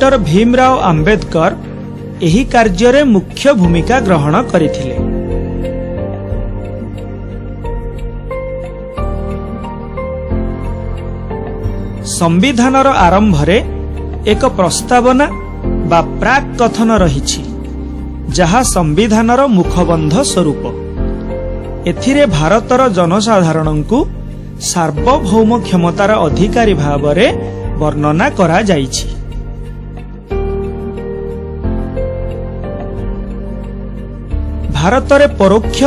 Doctor Bhimrao Ambedkar ଏହି କାର୍ଯ୍ୟରେ ମୁଖ୍ୟ ଭୂମିକା ଗ୍ରହଣ କରିଥିଲେ। ସମ୍ବିଧାନର ଆରମ୍ଭରେ ଏକ ପ୍ରସ୍ତାବନା ବା ପ୍ରାକ୍ କଥନ ରହିଛି, ଯାହା ସମ୍ବିଧାନର ମୁଖବନ୍ଧ ସ୍ୱରୂପ। ଏଥିରେ ଭାରତର ଜନସାଧାରଣଙ୍କୁ ସାର୍ବଭୌମ କ୍ଷମତାର ଅଧିକାରୀ ଭାବରେ ବର୍ଣ୍ଣନା କରାଯାଇଛି। ଭାରତରେ ପରୋକ୍ଷ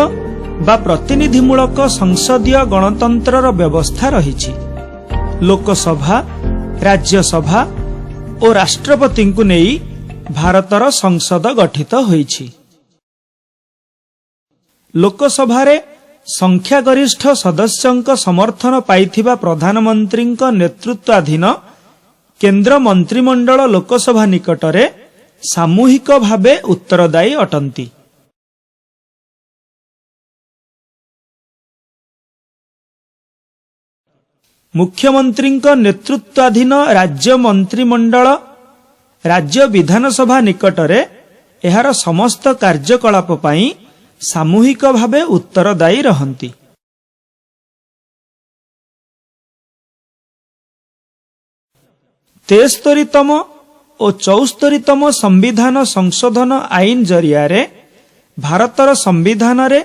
ବା ପ୍ରତିନିଧିମୂଳକ ସଂସଦୀୟ ଗଣତନ୍ତ୍ରର ବ୍ୟବସ୍ଥା ରହିଛି। ଲୋକସଭା, ରାଜ୍ୟସଭା ଓ ରାଷ୍ଟ୍ରପତିଙ୍କୁ ନେଇ ଭାରତର ସଂସଦ ଗଠିତ ହୋଇଛି। ଲୋକସଭାରେ ସଂଖ୍ୟାଗରିଷ୍ଠ ସଦସ୍ୟଙ୍କ ସମର୍ଥନ ପାଇଥିବା ପ୍ରଧାନମନ୍ତ୍ରୀଙ୍କ ନେତୃତ୍ୱାଧୀନ କେନ୍ଦ୍ର ମନ୍ତ୍ରିମଣ୍ଡଳ ଲୋକସଭା ନିକଟରେ ସାମୂହିକ ଭାବେ ଉତ୍ତରଦାୟୀ ଅଟନ୍ତି। ମୁଖ୍ୟମନ୍ତ୍ରୀଙ୍କ ନେତୃତ୍ୱାଧୀନ ରାଜ୍ୟ ମନ୍ତ୍ରିମଣ୍ଡଳ ରାଜ୍ୟ ବିଧାନସଭା ନିକଟରେ ଏହାର ସମସ୍ତ କାର୍ଯ୍ୟକଳାପ ପାଇଁ ସାମୂହିକ ଭାବେ ଉତ୍ତରଦାୟୀ ରହନ୍ତି। 73ତମ ଓ 74ତମ ସମ୍ବିଧାନ ସଂଶୋଧନ ଆଇନ ଜରିଆରେ ଭାରତର ସମ୍ବିଧାନରେ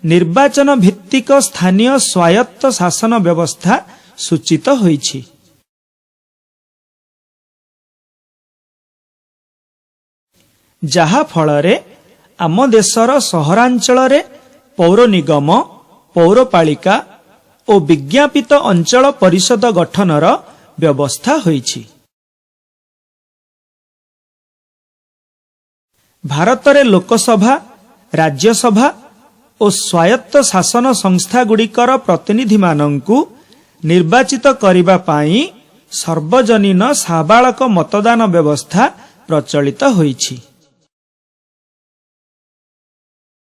ନିର୍ବାଚନ ଭିତ୍ତିକ ସ୍ଥାନୀୟ ସ୍ୱାୟତ୍ତ ଶାସନ ବ୍ୟବସ୍ଥା ସୂଚିତ ହୋଇଛି, ଯାହା ଫଳରେ ଆମ ଦେଶର ସହରାଞ୍ଚଳରେ ପୌର ନିଗମ, ପୌରପାଳିକା ଓ ବିଜ୍ଞାପିତ ଅଞ୍ଚଳ ପରିଷଦ ଗଠନର ବ୍ୟବସ୍ଥା ହୋଇଛି। ଭାରତରେ ଲୋକସଭା, ରାଜ୍ୟସଭା ଓ ସ୍ୱାୟତ୍ତ ଶାସନ ସଂସ୍ଥାଗୁଡ଼ିକର ପ୍ରତିନିଧିମାନଙ୍କୁ ନିର୍ବାଚିତ କରିବା ପାଇଁ ସର୍ବଜନୀନ ସାବାଳକ ମତଦାନ ବ୍ୟବସ୍ଥା ପ୍ରଚଳିତ ହୋଇଛି।